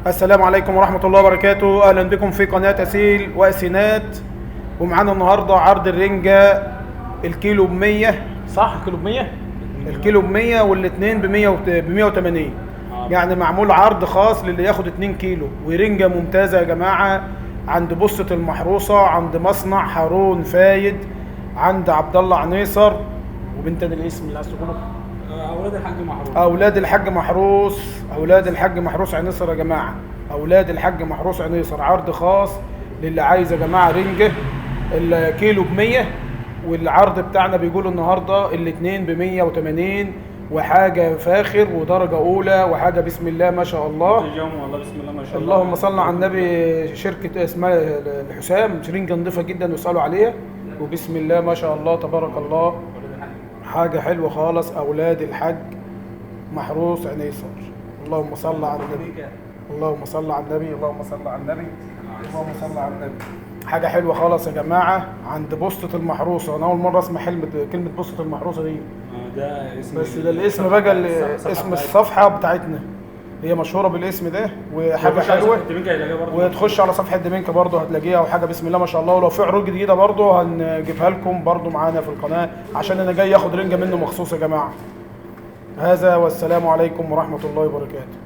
السلام عليكم ورحمة الله وبركاته. أهلا بكم في قناة أسيل وأسينات. ومعانا النهاردة عرض الرنجة الكيلو ب100، صح؟ الكيلو ب100، الكيلو ب100 والاثنين ب180، يعني معمول عرض خاص للي ياخد 2 كيلو. ورنجة ممتازة يا جماعة، عند بصة المحروسة، عند مصنع هارون فايد، عند عبد الله عنيصر. وبنت الاسم اللي عايز تقوله؟ اولاد الحاج محروس. اولاد الحاج محروس، اولاد الحاج محروس عنيصر يا جماعة، اولاد الحاج محروس عنيصر. عرض خاص للي عايز يا جماعة رنجه الكيلو ب100، والعرض بتاعنا بيقول النهارده الاثنين ب180، وحاجه فاخر ودرجة اولى وحاجه بسم الله ما شاء الله. والله بسم الله ما شاء الله، اللهم صل على النبي. شركة اسمها الحسام، رنجه نظيفة جدا واسالوا عليها، وبسم الله ما شاء الله تبارك الله، حاجة حلوة خالص. أولاد الحاج محروس عنيصر. اللهم صل على النبي، اللهم صل على النبي، اللهم صل على النبي، اللهم صل على النبي. حاجة حلوة خالص يا جماعة عند بسطة المحروسة. أنا أول مرة أسمع كلمة بسطة المحروسة دي، ده اسم، بس ده الاسم بقى، اسم الصفحة بتاعتنا، هي مشهورة بالاسم ده، وحاجة حلوة. وتخش على صفحة ديمينكا برضه هتلاقيها، وحاجة بسم الله ما شاء الله. ولو في عروض جديدة برضه هنجيبها لكم برضه معانا في القناة، عشان أنا جاي آخد رنجة منه مخصوص يا جماعة. هذا والسلام عليكم ورحمة الله وبركاته.